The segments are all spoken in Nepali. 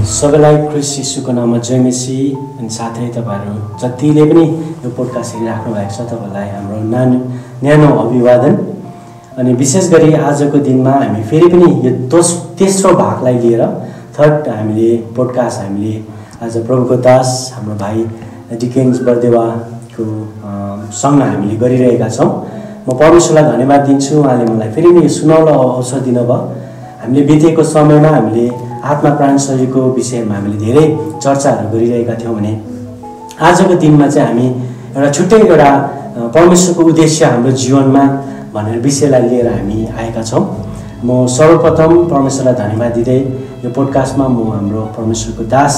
सबैलाई क्रिस्ट यीशुको नाममा जय मसी अनि साथै तपाईहरु जतिले पनि यो पोडकास्ट हेरिराख्नु भएको छ तपाईलाई हाम्रो न्यानो अभिवादन। अनि विशेष गरी आजको दिनमा हामी फेरि पनि यो तेस्रो भागलाई लिएर थर्ड हामीले पोडकास्ट हामीले आज प्रभुको दास हाम्रो भाइ डिकेन्स बर्देवाको सँग हामीले गरिरहेका छौं। म परमेश्वरलाई धन्यवाद दिन्छु, उहाँले मलाई फेरि पनि यो सुनौलो अवसर दिनुभयो। हामीले बितेको समयमा हामीले आत्मा प्राण शरीरको विषयमा हामीले धेरै चर्चाहरू गरिरहेका थियौं भने आजको दिनमा चाहिँ हामी एउटा छुट्टै एउटा परमेश्वरको उद्देश्य हाम्रो जीवनमा भनेर विषयलाई लिएर हामी आएका छौं। म सर्वप्रथम परमेश्वरलाई धन्यवाद दिँदै यो पोडकास्टमा म हाम्रो परमेश्वरको दास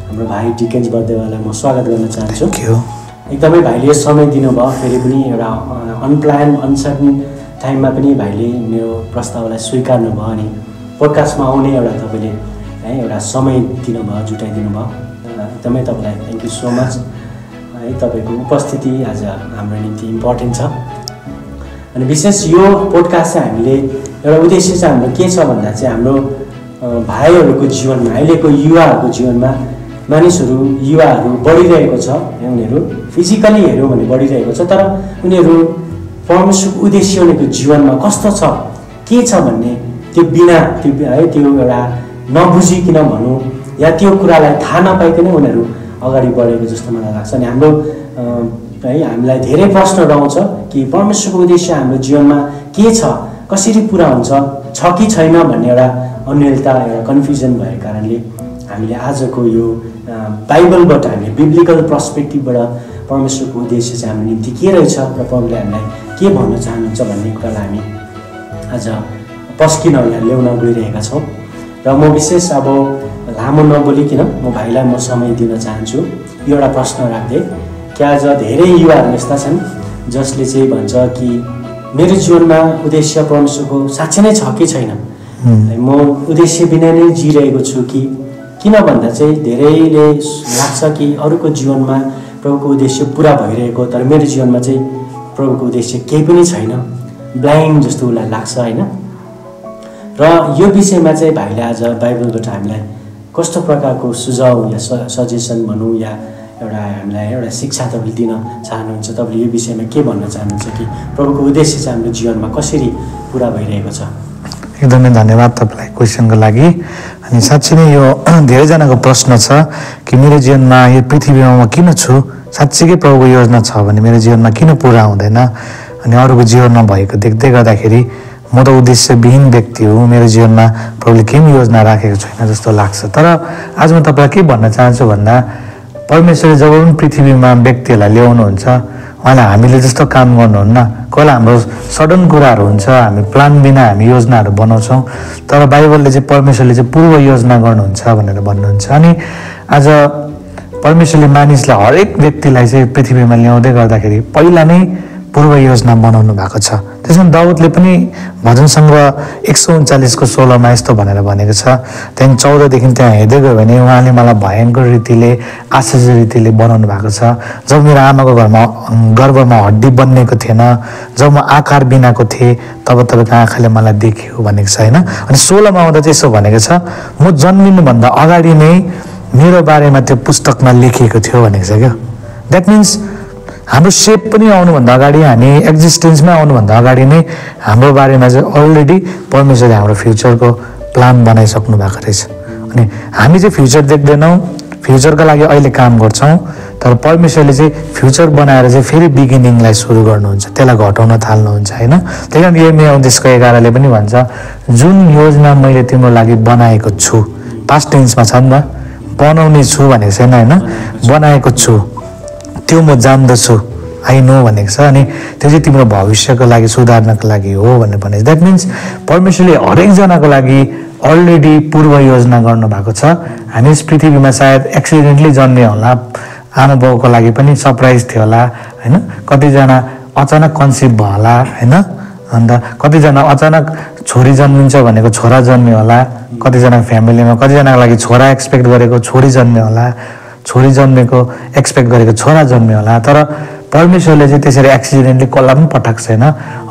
हाम्रो भाइ डिकेन्स बर्देवालाई म स्वागत गर्न चाहन्छु। एकदमै भाइले यो समय दिनुभयो, फेरि पनि एउटा अनप्लान अनसर्टन टाइममा पनि भाइले मेरो प्रस्तावलाई स्वीकार्नु भयो अनि पोडकास्टमा आउने एउटा तपाईले है एउटा समय दिनुभयो, जुटाइदिनु भयो। एकदमै तपाईलाई थ्यांक यू सो मच। है तपाईको उपस्थिति आज हाम्रो निम्ति इम्पोर्टेन्ट छ। अनि विशेष यो पोडकास्ट चाहिँ हामीले एउटा उद्देश्य चाहिँ हाम्रो के छ भन्दा चाहिँ हाम्रो भाइहरूको जीवनमा अहिलेको युवाहरूको जीवनमा मानिसहरू युवाहरू बढिरहेको छ। उनीहरू फिजिकली हेर्यो भने बढिरहेको छ, तर उनीहरू परमेश्वरको उद्देश्य उनीहरूको जीवनमा कस्तो छ के छ भन्ने त्यो बिना त्यो एउटा नबुझिकन भनौँ या त्यो कुरालाई थाहा नपाइकन उनीहरू अगाडि बढेको जस्तो मलाई लाग्छ। अनि हाम्रो है हामीलाई धेरै प्रश्न रहन्छ कि परमेश्वरको उद्देश्य हाम्रो जीवनमा के छ, कसरी पुरा हुन्छ, छ कि छैन भन्ने एउटा अन्यलता एउटा कन्फ्युजन भएको कारणले हामीले आजको यो बाइबलबाट हामीले बिब्लिकल पर्सपेक्टिभबाट परमेश्वरको उद्देश्य चाहिँ हाम्रो निम्ति के रहेछ र प्रभुले हामीलाई के भन्न चाहनुहुन्छ भन्ने कुरालाई हामी आज पस्किन यहाँ ल्याउन गइरहेका छौँ। र म विशेष अब लामो नबोलिकन म भाइलाई म समय दिन चाहन्छु यो एउटा प्रश्न राख्दै कि आज धेरै युवाहरू यस्ता छन् जसले चाहिँ भन्छ कि मेरो जीवनमा उद्देश्य परमेश्वरको साँच्चै नै छ कि छैन, म उद्देश्य बिना नै जिरहेको छु कि किन भन्दा चाहिँ धेरैले लाग्छ कि अरूको जीवनमा प्रभुको उद्देश्य पुरा भइरहेको तर मेरो जीवनमा चाहिँ प्रभुको उद्देश्य केही पनि छैन, ब्लाइन्ड जस्तो उसलाई लाग्छ हैन। र यो विषयमा चाहिँ भाइले आज बाइबलबाट हामीलाई कस्तो प्रकारको सुझाव या सजेसन भनौँ या एउटा हामीलाई एउटा शिक्षा तपाईँले दिन चाहनुहुन्छ, तपाईँले यो विषयमा के भन्न चाहनुहुन्छ कि प्रभुको उद्देश्य चाहिँ हाम्रो जीवनमा कसरी पुरा भइरहेको छ? एकदमै धन्यवाद तपाईँलाई क्वेसनको लागि। अनि साँच्चै नै यो धेरैजनाको प्रश्न छ कि मेरो जीवनमा यो पृथ्वीमा म किन छु, साँच्चीकै प्रभुको योजना छ भने मेरो जीवनमा किन पुरा हुँदैन अनि अरूको जीवनमा भएको देख्दै गर्दाखेरि म त उद्देश्यविहीन व्यक्ति हुँ, मेरो जीवनमा प्रभुले केही योजना राखेको छैन जस्तो लाग्छ। तर आज म तपाईँलाई के भन्न चाहन्छु भन्दा परमेश्वरले जब पनि पृथ्वीमा व्यक्तिहरूलाई ल्याउनुहुन्छ उहाँलाई हामीले जस्तो काम गर्नुहुन्न। कोहीलाई हाम्रो सडन कुराहरू हुन्छ, हामी प्लान बिना हामी योजनाहरू बनाउँछौँ, तर बाइबलले चाहिँ परमेश्वरले चाहिँ पूर्व योजना गर्नुहुन्छ भनेर भन्नुहुन्छ। अनि आज परमेश्वरले मानिसलाई हरेक व्यक्तिलाई चाहिँ पृथ्वीमा ल्याउँदै गर्दाखेरि पहिला नै पूर्व योजना बनाउनु भएको छ। त्यसमा दाउदले पनि भजन सङ्ग्रह 139को 16मा यस्तो भनेर भनेको छ, त्यहाँदेखि 14 देखि त्यहाँ हेर्दै गयो भने उहाँले मलाई भयङ्कर रीतिले आश्चर्य रीतिले बनाउनु भएको छ। जब मेरो आमाको घरमा गर्भमा हड्डी बन्नेको थिएन, जब म आकार बिनाको थिएँ तब तपाईँको आँखाले मलाई देख्यो भनेको छ हैन। अनि 16मा आउँदा चाहिँ यसो भनेको छ, म जन्मिनुभन्दा अगाडि नै मेरो बारेमा त्यो पुस्तकमा लेखिएको थियो भनेको छ क्या। द्याट मिन्स हाम्रो सेप पनि आउनुभन्दा अगाडि, हामी एक्जिस्टेन्समा आउनुभन्दा अगाडि नै हाम्रो बारेमा चाहिँ अलरेडी परमेश्वरले हाम्रो फ्युचरको प्लान बनाइसक्नु भएको रहेछ। अनि हामी चाहिँ फ्युचर देख्दैनौँ, फ्युचरको लागि अहिले काम गर्छौँ, तर परमेश्वरले चाहिँ फ्युचर बनाएर चाहिँ फेरि बिगिनिङलाई सुरु गर्नुहुन्छ, त्यसलाई घटाउन थाल्नुहुन्छ होइन। त्यही कारण यिर्मिया 29:11ले पनि भन्छ, जुन योजना मैले तिम्रो लागि बनाएको छु, पास्ट टेन्समा छ नि त, बनाउने छु भनेको छैन होइन, बनाएको छु त्यो म जान्दछु, आई नो भनेको छ। अनि त्यो चाहिँ तिम्रो भविष्यको लागि सुधार्नको लागि हो भनेर भनेको। द्याट मिन्स परमेश्वरले हरेकजनाको लागि अलरेडी पूर्व योजना गर्नुभएको छ। हामी यस पृथ्वीमा सायद एक्सिडेन्टली जन्मे होला, आमा बाउको लागि पनि सरप्राइज थियो होला होइन, कतिजना अचानक कन्सिभ भयो होला होइन, अन्त कतिजना अचानक छोरी जन्मिन्छ भनेको छोरा जन्मियो होला, कतिजना फ्यामिलीमा कतिजनाको लागि छोरा एक्सपेक्ट गरेको छोरी जन्मियो होला, छोरी जन्मेको एक्सपेक्ट गरेको छोरा जन्मियो होला। तर परमेश्वरले चाहिँ त्यसरी एक्सिडेन्टली कसलाई पनि पठाएको छैन।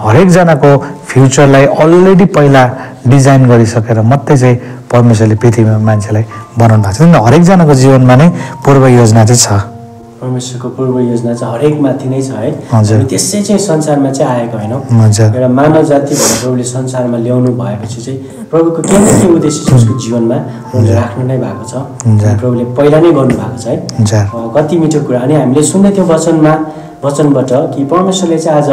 हरेकजनाको फ्युचरलाई अलरेडी पहिला डिजाइन गरिसकेर मात्रै चाहिँ परमेश्वरले पृथ्वीमा मान्छेलाई बनाउनु भएको छ। हरेकजनाको जीवनमा नै पूर्व योजना चाहिँ छ। परमेश्वरको पूर्व योजना चाहिँ हरेकमाथि नै छ है। हजुर। हामी त्यसै चाहिँ संसारमा चाहिँ आएको होइनौँ। हजुर। एउटा मानव जाति भनेर प्रभुले संसारमा ल्याउनु भएपछि चाहिँ प्रभुको के न के उद्देश्य छ उसको जीवनमा प्रभुले राख्नु नै भएको छ। प्रभुले पहिला नै गर्नुभएको छ है। कति मिठो कुरा। अनि हामीले सुन्दै थियौँ वचनबाट कि परमेश्वरले चाहिँ आज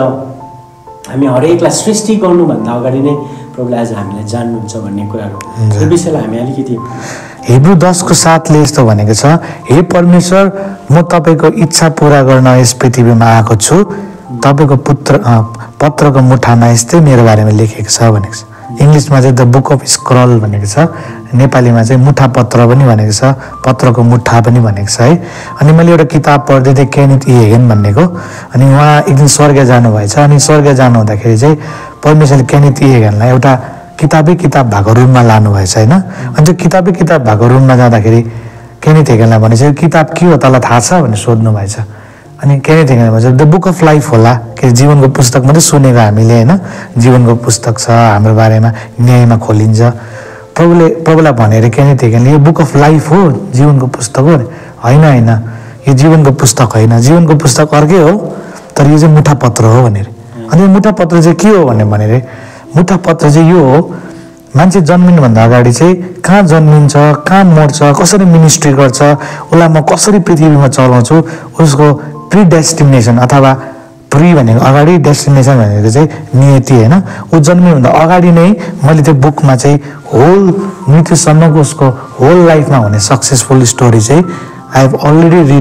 हामी हरेकलाई सृष्टि गर्नुभन्दा अगाडि नै प्रभुले आज हामीलाई जान्नुहुन्छ भन्ने कुराहरू यो विषयलाई हामी अलिकति हिब्रू 10:7 यस्तो भनेको छ, हे परमेश्वर, म तपाईँको इच्छा पुरा गर्न यस पृथ्वीमा आएको छु। तपाईँको पत्रको मुठामा यस्तै मेरो बारेमा लेखेको छ भनेको छ। इङ्ग्लिसमा चाहिँ द बुक अफ स्क्रल भनेको छ, नेपालीमा चाहिँ मुठा पत्र पनि भनेको छ, पत्रको मुठा पनि भनेको छ है। अनि मैले एउटा किताब पढ्दै थिएँ केनिथ ई हेगन भन्नेको। अनि उहाँ एक दिन स्वर्ग जानुभएछ। अनि स्वर्ग जानु हुँदाखेरि चाहिँ परमेश्वरले केनिथ ई हेगनलाई एउटा किताब भएको रुममा लानुभएछ होइन। अनि त्यो किताब भएको रुममा जाँदाखेरि केनिथ हेगनलाई भनेछ यो किताब के हो तँलाई थाहा छ भनेर सोध्नु भएछ। अनि केनिथ हेगनले भन्छ द बुक अफ लाइफ होला, कि जीवनको पुस्तक मात्रै सुनेको हामीले होइन, जीवनको पुस्तक छ हाम्रो बारेमा, न्यायमा खोलिन्छ। प्रभुलाई भनेर केनिथ हेगनले यो बुक अफ लाइफ हो, जीवनको पुस्तक हो। होइन, यो जीवनको पुस्तक होइन, जीवनको पुस्तक अर्कै हो, तर यो चाहिँ मुठा पत्र हो भनेर। अनि यो मुठा पत्र चाहिँ के हो भनेर मुठा पत्र चाहिँ यो हो, मान्छे जन्मिनुभन्दा अगाडि चाहिँ कहाँ जन्मिन्छ, कहाँ मर्छ, कसरी मिनिस्ट्री गर्छ, उसलाई म कसरी पृथ्वीमा चलाउँछु, उसको प्री डेस्टिनेसन अथवा प्री भनेको अगाडि, डेस्टिनेसन भनेको चाहिँ नियति होइन। ऊ जन्मिनुभन्दा अगाडि नै मैले त्यो बुकमा चाहिँ होल मृत्युसम्मको उसको होल लाइफमा हुने सक्सेसफुल स्टोरी चाहिँ I have already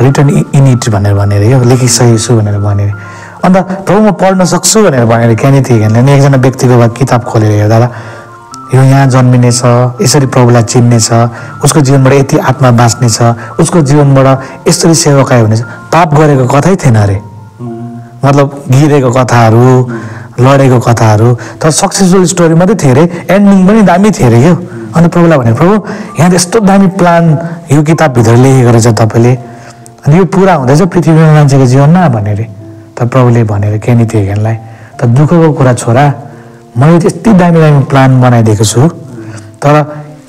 written in it भनेर यो लेखिसकेको छु भनेर भनेर। अन्त प्रभु म पढ्न सक्छु भनेर भनेर केनिथ हेगनले नि एकजना व्यक्तिको किताब खोलेर हेर्दा यो यहाँ जन्मिनेछ, यसरी प्रभुलाई चिन्नेछ, उसको जीवनबाट यति आत्मा बाँच्नेछ, उसको जीवनबाट यसरी सेवकाई हुनेछ। पाप गरेको कथै थिएन अरे, मतलब गिरेको कथाहरू, लडेको कथाहरू, तर सक्सेसफुल स्टोरी मात्रै थियो अरे, एन्डिङ पनि दामी थियो अरे यो। अनि प्रभुलाई भने प्रभु यहाँ यस्तो दामी प्लान यो किताबभित्र लेखेको रहेछ तपाईँले, अनि यो पुरा हुँदैछ पृथ्वीमा मान्छेको जीवनमा भनेर। तर प्रभुले भनेर केनिथ हेगनलाई त दुःखको कुरा छोरा, मैले त्यति दामी प्लान बनाइदिएको छु, तर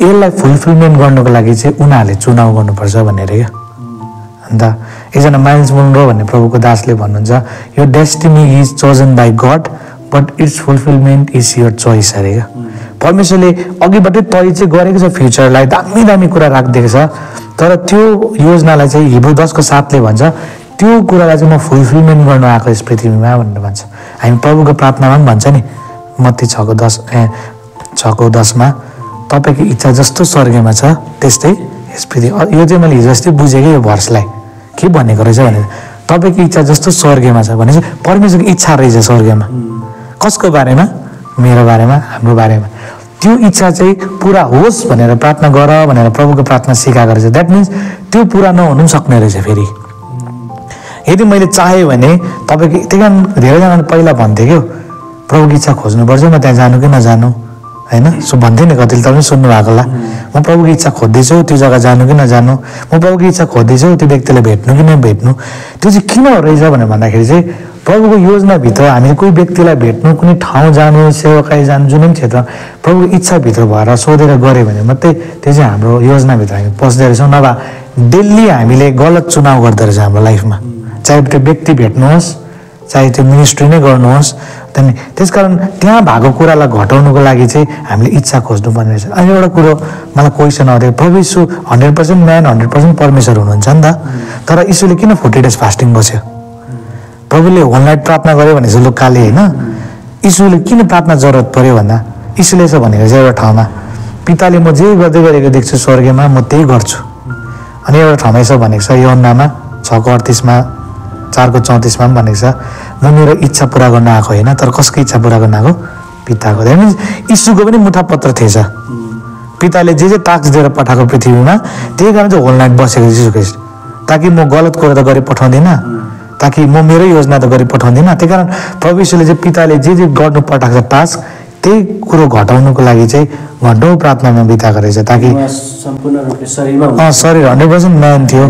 यसलाई फुलफिलमेन्ट गर्नुको लागि चाहिँ उनीहरूले चुनाव गर्नुपर्छ भनेर क्या। अन्त एकजना माइल्स मुन्रो भन्ने प्रभुको दासले भन्नुहुन्छ यो destiny is chosen by God but it's fulfilment is your choice अरे क्या। परमेश्वरले अघिबाटै तय चाहिँ गरेको छ, फ्युचरलाई दामी कुरा राखिदिएको छ, तर त्यो योजनालाई चाहिँ हिब्रू 10:7 भन्छ त्यो कुरालाई चाहिँ म फुलफिलमेन्ट गर्नु आएको यस पृथ्वीमा भनेर भन्छ। हामी प्रभुको प्रार्थनामा पनि भन्छ नि मत्ती 6:10 तपाईँको इच्छा जस्तो स्वर्गमा छ त्यस्तै यस पृथ्वी। यो चाहिँ मैले हिजो अस्ति बुझेँ कि यो भर्सलाई के भनेको रहेछ भने तपाईँको इच्छा जस्तो स्वर्गमा छ भने चाहिँ परमेश्वरको इच्छा रहेछ स्वर्गमा। कसको बारेमा? मेरो बारेमा, हाम्रो बारेमा। त्यो इच्छा चाहिँ पुरा होस् भनेर प्रार्थना गर भनेर प्रभुको प्रार्थना सिकाएको रहेछ। द्याट मिन्स त्यो पुरा नहुनु पनि सक्ने रहेछ। फेरि यदि मैले चाहेँ भने तपाईँको त्यही कारण धेरैजनाले पहिला भन्थेँ क्या प्रभुको इच्छा खोज्नुपर्छ, म त्यहाँ जानु कि नजानु होइन, भन्थेँ नि कतिले तपाईँ सुन्नु भएको होला। म प्रभुको इच्छा खोज्दैछु, त्यो जग्गा जानु कि नजानु, म प्रभुको इच्छा खोज्दैछु, त्यो व्यक्तिलाई भेट्नु कि नभेट्नु। त्यो चाहिँ किन रहेछ भनेर भन्दाखेरि चाहिँ प्रभुको योजनाभित्र हामीले कोही व्यक्तिलाई भेट्नु, कुनै ठाउँ जानु, सेवाकाई जानु, जुनै पनि क्षेत्र प्रभुको इच्छाभित्र भएर सोधेर गऱ्यो भने मात्रै त्यो चाहिँ हाम्रो योजनाभित्र हामी पस्दो रहेछौँ। नभए डेली हामीले गलत चुनाव गर्दो रहेछ हाम्रो लाइफमा, चाहे त्यो व्यक्ति भेट्नुहोस्, चाहे त्यो मिनिस्ट्री नै गर्नुहोस्। त्यहाँदेखि त्यसकारण त्यहाँ भएको कुरालाई घटाउनुको लागि चाहिँ हामीले इच्छा खोज्नुपर्ने रहेछ। अनि एउटा कुरो मलाई क्वेसन आउँथ्यो, प्रभु यीशु 100% म्यान 100% परमेश्वर हुनुहुन्छ नि त, तर यीशुले किन 40 days फास्टिङ बस्यो? प्रभुले होल नाइट प्रार्थना गर्यो भने चाहिँ लोकाले होइन, यीशुले किन प्रार्थना जरुरत पर्यो भन्दा यीशुले यसो भनेको चाहिँ एउटा ठाउँमा पिताले म जे गर्दै गरेको देख्छु स्वर्गमा म त्यही गर्छु। अनि एउटा ठाउँमा यसो भनेको छ यूहन्नामा 6:38 4:34 पनि भनेको छ म मेरो इच्छा पुरा गर्न आएको होइन, तर कसको इच्छा पुरा गर्न आएको? पिताको। द्याट मिन्स यीशुको पनि मुठा पत्र थिएछ, पिताले जे टास्क दिएर पठाएको पृथ्वीमा, त्यही कारण चाहिँ होल नाइट बसेको यीशु ख्रीष्ट, ताकि म गलत कुरा त गरी पठाउँदिनँ, ताकि म मेरै योजना त गरी पठाउँदिनँ। त्यही कारण प्रभु यीशुले चाहिँ पिताले जे गर्नु पठाएको छ टास्क, त्यही कुरो घटाउनुको लागि चाहिँ घन्टौँ प्रार्थनामा बिताएको रहेछ, ताकि सम्पूर्ण रूपले शरीरमा शरीर 100% म्यान थियो,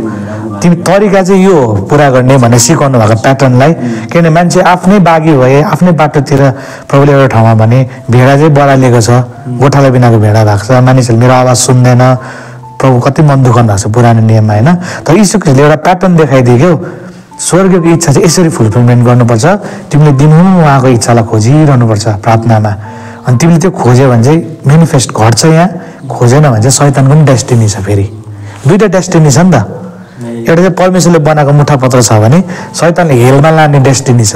तिमी तरिका चाहिँ यो हो पुरा गर्ने भनेर सिकाउनु भएको प्याटर्नलाई। किनभने मान्छे आफ्नै बागी भए आफ्नै बाटोतिर प्रभुले एउटा ठाउँमा भने भेडा चाहिँ बरालिएको छ, गोठाला बिनाको भेडा भएको छ, मानिसहरूले मेरो आवाज सुन्दैन, प्रभु कति मन दुखाउनु भएको छ पुरानो नियममा होइन। तर यीशु ख्रीष्टले एउटा प्याटर्न देखाइदियो क्या, स्वर्गको इच्छा चाहिँ यसरी फुलफिलमेन्ट गर्नुपर्छ, तिमीले दिनहुँ उहाँको इच्छालाई खोजिरहनुपर्छ प्रार्थनामा। अनि तिमीले त्यो खोज्यो भने चाहिँ मेनिफेस्ट घट्छ यहाँ, खोजेन भने चाहिँ शैतानको पनि डेस्टिनी छ। फेरि दुईवटा डेस्टिनी छ नि त, एउटा चाहिँ परमेश्वरले बनाएको मुठापत्र छ भने शैतानले हेलमा लाने डेस्टिनी छ।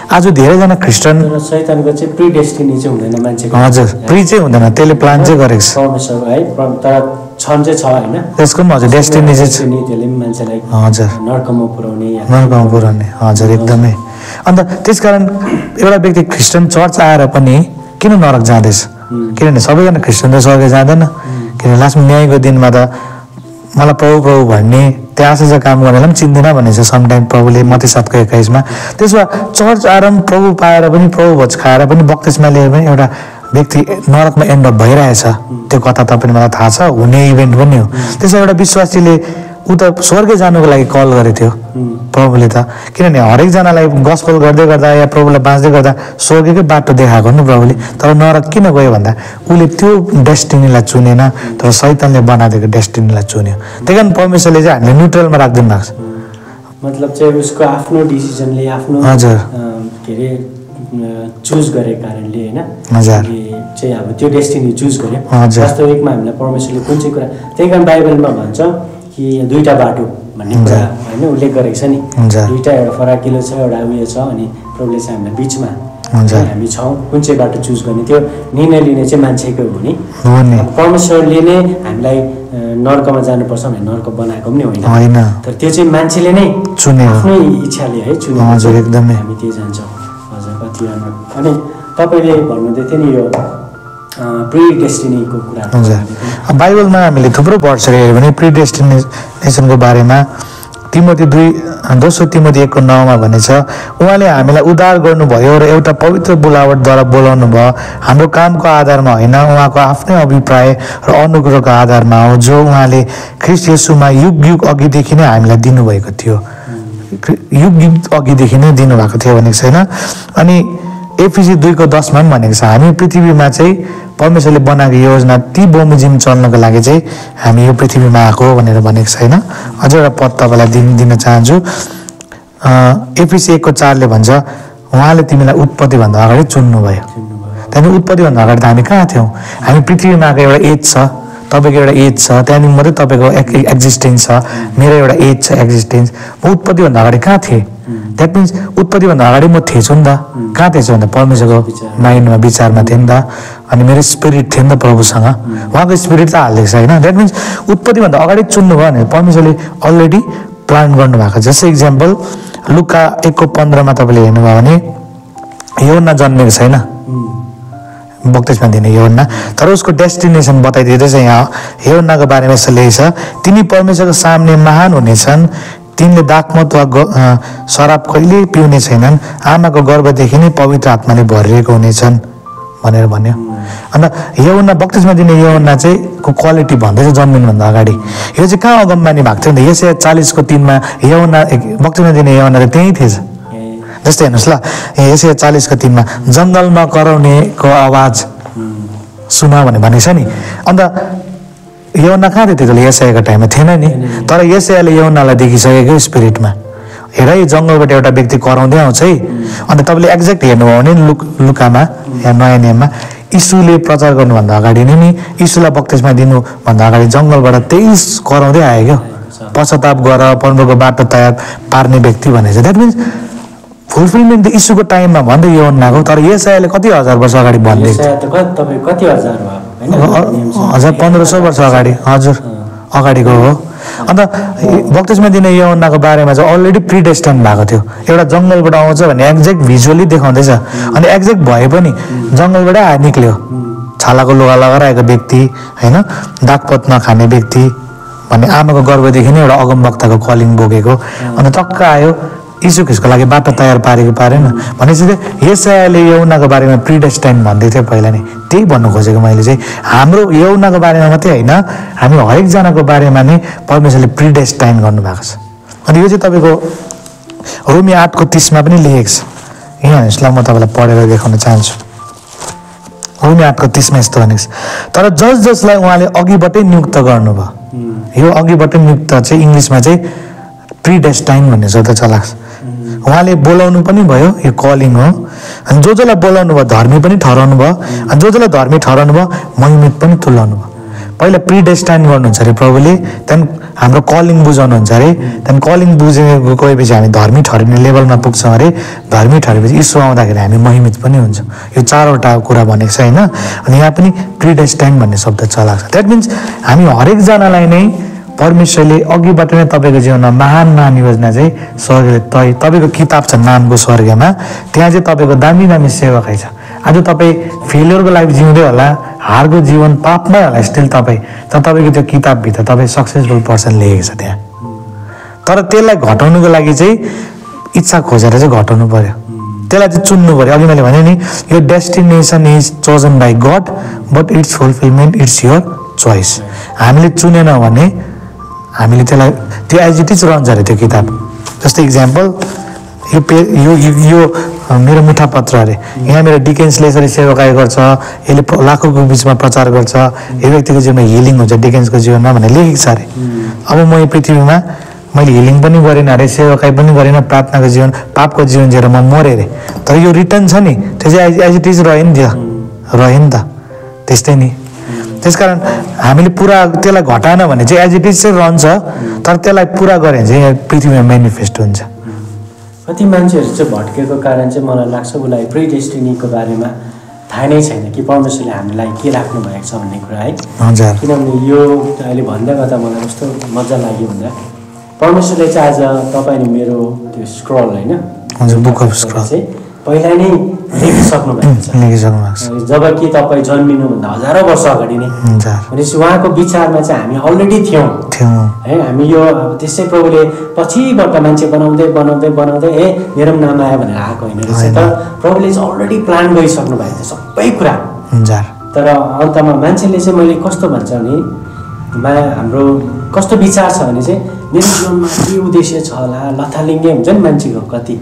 आज धेरैजना क्रिस्चियन शैतानको चाहिँ प्री डेस्टिनी चाहिँ हुँदैन मान्छेको। हजुर, प्री चाहिँ हुँदैन, त्यसले प्लान चाहिँ गरेको छ परमेश्वर है, तर छन् चाहिँ छ होइन, त्यसको पनि हजुर डेस्टिनी चाहिँ त्यसले पनि मान्छेलाई हजुर नर्कमा पुर्याउने हजुर एकदमै। अन्त त्यसकारण एउटा व्यक्ति क्रिस्चियन चर्च आएर पनि किन नरक जाँदैछ? किनभने सबैजना क्रिस्चियन त स्वर्ग जाँदैन। किनभने लास्टमा न्यायको दिनमा त मलाई प्रभु प्रभु भन्ने त्यहाँ आशा काम गर्नेलाई पनि चिन्दैन भनेको छ समटाइम प्रभुले मत्ती 7:21। त्यसो भए चर्च आएर पनि प्रभु पाएर पनि प्रभु भोज खाएर पनि बक्तिस्मा लिएर पनि एउटा व्यक्ति नरकमा एन्ड अप भइरहेछ। त्यो कथा तपाईँले मलाई थाहा छ, हुने इभेन्ट पनि हो। त्यसो एउटा विश्वासीले ऊ त स्वर्ग जानुको लागि कल गरेको थियो प्रभुले त, किनभने हरेकजनालाई गस्पल गर्दै गर्दा या प्रभुलाई बाँच्दै गर्दा स्वर्गकै बाटो देखाएको नि प्रभुले। तर नरक किन गयो भन्दा उसले त्यो डेस्टिनीलाई चुनेन, तर शैतानले बनाइदिएको डेस्टिनीलाई चुन्यो। त्यही कारण परमेश्वरले चाहिँ हामीले न्युट्रलमा राखिदिनु भएको छ। मतलब चाहिँ उसको आफ्नो डिसिजनले आफ्नो हजुर के अरे चुज गरेको कारणले होइन हजुर चाहिँ अब त्यो डेस्टिनी चुज गर्यो। हजुर वास्तविकमा हामीलाई परमेश्वरले कुन चाहिँ कुरा, त्यही कारण बाइबलमा भन्छ कि दुईवटा बाटो भन्ने कुरा होइन उल्लेख गरेको छ नि, दुईवटा, एउटा फराकिलो छ एउटा उयो छ, अनि प्रभुले चाहिँ हामीलाई बिचमा हामी छौँ, कुन चाहिँ बाटो चुज गर्ने त्यो निर्णय लिने चाहिँ मान्छेकै हो नि। परमेश्वरले नै हामीलाई नर्कमा जानुपर्छ भने नर्क बनाएको पनि होइन, तर त्यो चाहिँ मान्छेले नै आफ्नै इच्छाले है चुने, एकदमै हामी त्यही जान्छौँ। हजुर कति राम्रो। अनि तपाईँले भन्नुहुँदै थियो नि यो प्री डेस्टिनीको कुरा, बाइबलमा हामीले थुप्रो वर्ष हेऱ्यो भने प्री डेस्टिनेसनको बारेमा तिमोथी 2:1-9 भनेछ, उहाँले हामीलाई उद्धार गर्नुभयो र एउटा पवित्र बोलावटद्वारा बोलाउनु भयो, हाम्रो कामको आधारमा होइन, उहाँको आफ्नै अभिप्राय र अनुग्रहको आधारमा हो, जो उहाँले ख्रीष्ट येशूमा युग युग अघिदेखि नै हामीलाई दिनुभएको थियो। युग युग अघिदेखि नै दिनुभएको थियो भनेको छैन। अनि एफिसी 2:10 पनि भनेको छ, हामी पृथ्वीमा चाहिँ परमेश्वरले बनाएको योजना ती बमोजिम चल्नको लागि चाहिँ हामी यो पृथ्वीमा आएको भनेर भनेको छैन। अझ एउटा पद तपाईँलाई दिन चाहन्छु। एफिसी 1:4 भन्छ, उहाँले तिमीलाई उत्पत्तिभन्दा अगाडि चुन्नुभयो। त्यहाँदेखि उत्पत्तिभन्दा अगाडि त हामी कहाँ थियौँ? हामी पृथ्वीमा आएको एउटा एज छ, तपाईँको एउटा एज छ, त्यहाँदेखि मात्रै तपाईँको एक्जिस्टेन्स छ, मेरो एउटा एज छ एक्जिस्टेन्स। म उत्पत्तिभन्दा अगाडि कहाँ थिएँ? द्याट मिन्स उत्पत्तिभन्दा अगाडि म थिएछु नि त। कहाँ थिएछु भन्दा परमेश्वरको माइन्डमा विचारमा थिएँ नि त। अनि मेरो स्पिरिट थियो नि त प्रभुसँग, उहाँको स्पिरिट त हालिदिएको छ होइन। द्याट मिन्स उत्पत्तिभन्दा अगाडि चुन्नुभयो भने परमेश्वरले अलरेडी प्लान गर्नुभएको। जस्तै इक्जाम्पल लुका 1:15 तपाईँले हेर्नुभयो भने यूहन्ना जन्मेको छैन, बक्तिस्मा दिने यूहन्ना, तर उसको डेस्टिनेसन बताइदिँदैछ यहाँ। यूहन्नाको बारेमा यसो लेखेको छ, तिनी परमेश्वरको सामने महान हुनेछन्, तिनले दाखमत वा शराब कहिले पिउने छैनन्, आमाको गर्भदेखि नै पवित्र आत्माले भरिएको हुनेछन् भनेर भन्यो। अन्त यूहन्ना बक्तिस्मा दिने यूहन्ना चाहिँ को क्वालिटी भन्दैछ जन्मिनुभन्दा अगाडि। यो चाहिँ कहाँ अगमबानी भएको थियो भने यसै 40:3 यूहन्ना बक्तिस्मा दिने यूहन्ना त त्यहीँ थिएछ। जस्तै हेर्नुहोस् ल, यसै 40:3 जङ्गलमा कराउनेको आवाज सुना भनेको छ नि। अन्त यूहन्ना कहाँ थियो त्यति बेला? यशायाको टाइममा थिएन नि, तर यशायाले यूहन्नालाई देखिसकेको स्पिरिटमा, हेर यो जङ्गलबाट एउटा व्यक्ति कराउँदै आउँछ है। अन्त तपाईँले एक्ज्याक्ट हेर्नुभयो भने लुकामा या नयाँ नियममा यीशुले प्रचार गर्नुभन्दा अगाडि नै नि, यीशुलाई बक्तिस्मा दिनुभन्दा अगाडि जङ्गलबाट त्यही कराउँदै आयो क्या, पश्चाताप गर परमेश्वरको बाटो तयार पार्ने व्यक्ति भनेको छ। द्याट मिन्स फुलफिलमेन्ट त यीशुको टाइममा भन्दै यूहन्नाको, तर यशायाले कति हजार वर्ष अगाडि भन्दै, कति हजार 1500 वर्ष अगाडि, हजुर अगाडिको हो। अन्त बक्तिस्मा दिने यूहन्नाको बारेमा चाहिँ अलरेडी प्रिडेस्टाइन भएको थियो। एउटा जङ्गलबाट आउँछ भने एक्ज्याक्ट भिजुअली देखाउँदैछ, अनि एक्ज्याक्ट भए पनि जङ्गलबाटै निक्ल्यो, छालाको लुगा लगाएर आएको व्यक्ति होइन, दागपत नखाने व्यक्ति भन्ने आमाको गर्भदेखि नै एउटा अगमवक्ताको कलिङ बोकेको। अन्त टक्क आयो, यीशु ख्रीष्टको लागि बाटो तयार पारेको पारेन भनेपछि यशायाले यूहन्नाको बारेमा प्रिडेस्टाइन भन्दै थियो पहिला नै। त्यही भन्नु खोजेको मैले चाहिँ, हाम्रो यूहन्नाको बारेमा मात्रै होइन, हामी हरेकजनाको बारेमा नै परमेश्वरले प्रिडेस्टाइन गर्नुभएको छ। अनि यो चाहिँ तपाईँको रोमी 8:30 पनि लेखेको छ। यहाँ यसलाई म तपाईँलाई पढेर देखाउन चाहन्छु। रोमी 8:30 यस्तो भनेको छ, तर जसलाई उहाँले अघिबाटै नियुक्त गर्नुभयो, यो अघिबाटै नियुक्त चाहिँ इङ्ग्लिसमा चाहिँ प्रिडेस्टाइन भन्ने शब्द चलाएको छ। उहाँले बोलाउनु पनि भयो, यो कलिङ हो। अनि जसलाई बोलाउनु भयो धर्मी पनि ठहराउनु भयो, अनि जसलाई धर्मी ठहराउनु भयो महिमित पनि तुल्याउनु भयो। पहिला प्रिडेस्टाइन गर्नुहुन्छ अरे प्रभुले, त्यहाँदेखि हाम्रो कलिङ बुझाउनुहुन्छ अरे, त्यहाँदेखि कलिङ बुझेको गएपछि हामी धर्मी ठहरिने लेभलमा पुग्छौँ अरे। धर्मी ठहरेपछि यीशु आउँदाखेरि हामी महिमित पनि हुन्छौँ। यो 4वटा कुरा भनेको छ होइन। अनि यहाँ पनि प्रिडेस्टाइन भन्ने शब्द चलाएको छ। द्याट मिन्स हामी हरेकजनालाई नै परमेश्वरले अघिबाट नै तपाईँको जीवनमा महान महान योजना चाहिँ स्वर्गले तपाईँको किताब छ नामको स्वर्गमा, त्यहाँ चाहिँ तपाईँको दामी दामी सेवकाई छ। आज तपाईँ फेलियरको लाइफ जिउँदै होला, हारको जीवन पापमै होला स्टिल तपाईँ, तर तपाईँको त्यो किताबभित्र तपाईँ सक्सेसफुल पर्सन लेखेको छ त्यहाँ। तर त्यसलाई घटाउनुको लागि चाहिँ इच्छा खोजेर चाहिँ घटाउनु पर्यो, त्यसलाई चाहिँ चुन्नु पर्यो। अघि मैले भने नि यो destination is chosen by God but it's fulfilment it's your choice. हामीले चुनेन भने हामीले त्यसलाई त्यो एज इट इज रहन्छ अरे त्यो किताब। जस्तै इक्जाम्पल यो मेरो मुठा पत्र अरे, यहाँ मेरो डिकेन्सले यसरी सेवाकाई गर्छ, यसले लाखौँको बिचमा प्रचार गर्छ, यो व्यक्तिको जीवनमा हिलिङ हुन्छ डिकेन्सको जीवनमा भनेर लेखेको छ अरे। अब म यो पृथ्वीमा मैले हिलिङ पनि गरेन अरे, सेवाकाई पनि गरेन, प्रार्थनाको जीवन पापको जीवन जिएर म मरेँ अरे। तर यो रिटर्न छ नि त्यो चाहिँ एज इट इज रह्यो नि, त्यो रह्यो नि त त्यस्तै नि। त्यसकारण हामीले पुरा त्यसलाई घटाएन भने चाहिँ एज इट इज चाहिँ रहन्छ, तर त्यसलाई पुरा गऱ्यो भने चाहिँ पृथ्वीमा मेनिफेस्ट हुन्छ। कति मान्छेहरू चाहिँ भट्केको कारण चाहिँ मलाई लाग्छ उसलाई प्रिडेस्टिनीको बारेमा थाहा नै छैन कि परमेश्वरले हामीलाई के राख्नु भएको छ भन्ने कुरा है। हजुर। किनभने यो अहिले भन्दै गर्दा मलाई कस्तो मजा लाग्यो भन्दा परमेश्वरले चाहिँ आज तपाईँ अनि मेरो त्यो स्क्रल होइन, हजुर, बुक अफ स्क्रल चाहिँ पहिला नै लेखिसक्नु भएको छ। जब कि तपाईँ जन्मिनुभन्दा हजारौँ वर्ष अगाडि नै भनेपछि उहाँको विचारमा चाहिँ हामी अलरेडी थियौँ है। हामी यो त्यसै प्रभुले पछिबाट मान्छे बनाउँदै बनाउँदै बनाउँदै मेरो पनि नाम आयो भनेर आएको होइन रहेछ, तर प्रभुले चाहिँ अलरेडी प्लान गरिसक्नु भएको थियो सबै कुरा। तर अन्तमा मान्छेले चाहिँ मैले कस्तो भन्छ भने हाम्रो कस्तो विचार छ भने चाहिँ मेरो जीवनमा के उद्देश्य छ होला, लथालिङ्गे हुन्छ नि मान्छेको कति,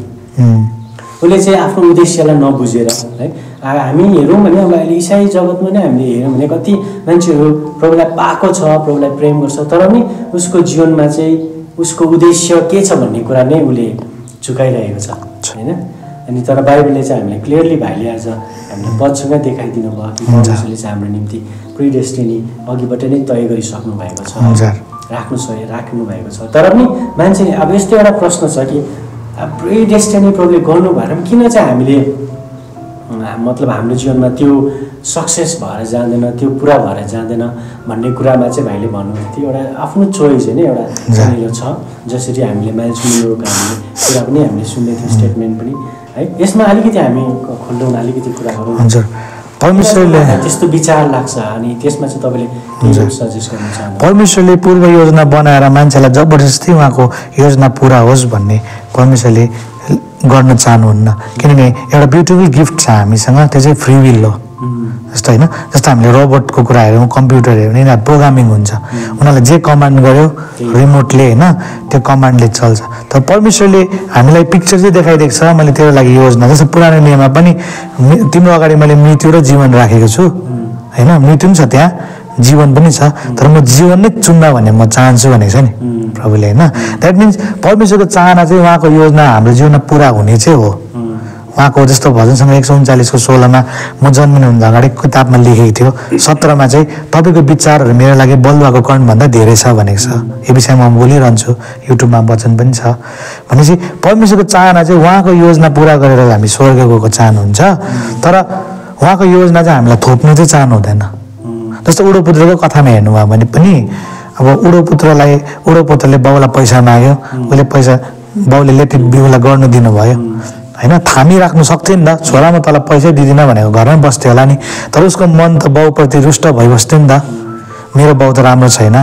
उसले चाहिँ आफ्नो उद्देश्यलाई नबुझेर है। हामी हेरौँ भने अब अहिले इसाई जगतमा नै हामीले हेऱ्यौँ भने कति मान्छेहरू प्रभुलाई पाएको छ, प्रभुलाई प्रेम गर्छ, तर पनि उसको जीवनमा चाहिँ उसको उद्देश्य के छ भन्ने कुरा नै उसले चुकाइरहेको छ होइन। अनि तर बाइबलले चाहिँ हामीलाई क्लियरली भाइले आज हामीलाई पदसँगै देखाइदिनु भयो कि परमेश्वरले चाहिँ हाम्रो निम्ति प्रिडेस्टिनी अघिबाट नै तय गरिसक्नु भएको छ, राख्नु भएको छ। तर पनि मान्छेले अब यस्तो एउटा प्रश्न छ कि प्रिडेस्टिनी प्रभुले गर्नु भएर पनि किन चाहिँ हामीले मतलब हाम्रो जीवनमा त्यो सक्सेस भएर जाँदैन, त्यो पुरा भएर जाँदैन भन्ने कुरामा चाहिँ भाइले भन्नुभएको थियो। एउटा आफ्नो चोइस होइन, एउटा जानेर छ। जसरी हामीले माइल्स मुरको कुरा पनि हामीले सुन्दै थियौँ, स्टेटमेन्ट पनि है। यसमा अलिकति हामी खुल्लौँ, अलिकति कुरा गरौँ। हजुर, परमेश्वरले त्यस्तो विचार लाग्छ अनि त्यसमा चाहिँ तपाईँले के सजेस्ट गर्न चाहनुहुन्छ? परमेश्वरले पूर्व योजना बनाएर मान्छेलाई जबरजस्ती उहाँको योजना पुरा होस् भन्ने परमेश्वरले गर्न चाहनुहुन्न। किनभने एउटा ब्युटिफुल गिफ्ट छ हामीसँग, त्यो चाहिँ फ्री विल हो। जस्तो होइन, जस्तो हामीले रोबोटको कुरा हेऱ्यौँ, कम्प्युटर हेऱ्यौँ, यिनीहरू प्रोग्रामिङ हुन्छ, उनीहरूलाई जे कमान्ड गर्यो रिमोटले होइन त्यो कमान्डले चल्छ। तर परमेश्वरले हामीलाई पिक्चर चाहिँ देखाइदिएको छ, मैले तेरो लागि योजना। जस्तो पुरानो नियममा पनि तिम्रो अगाडि मैले मृत्यु र जीवन राखेको छु होइन, मृत्यु पनि छ त्यहाँ, जीवन पनि छ, तर म जीवन नै चुन्न भन्ने म चाहन्छु भनेको छ नि प्रभुले होइन। द्याट मिन्स परमेश्वरको चाहना चाहिँ उहाँको योजना हाम्रो जीवनमा पुरा हुने चाहिँ हो। उहाँको जस्तो भजनसँग 139:16 म जन्मिनुभन्दा अगाडि किताबमा लेखेको थियो, 17 चाहिँ तपाईँको विचारहरू मेरो लागि बलुवाको कर्णभन्दा धेरै छ भनेको छ। यो विषयमा म बोलिरहन्छु, युट्युबमा वचन पनि छ। भनेपछि परमेश्वरको चाहना चाहिँ उहाँको योजना पुरा गरेर हामी स्वर्ग गएको चाहनुहुन्छ, तर उहाँको योजना चाहिँ हामीलाई थोप्नु चाहिँ चाहनु हुँदैन। जस्तो उडोपुत्रको कथामा हेर्नुभयो भने पनि अब उडोपुत्रले बाउलाई पैसा माग्यो, उसले पैसा बाउले लेटी बिउलाई गर्नु दिनुभयो होइन, थामिराख्नु सक्थ्यो नि त, छोरा म तँलाई पैसै दिँदिनँ भनेको घरमै बस्थ्यो होला नि। तर उसको मन त बाउप्रति रुष्ट भइबस्थ्यो नि त, मेरो बाउ त राम्रो छैन,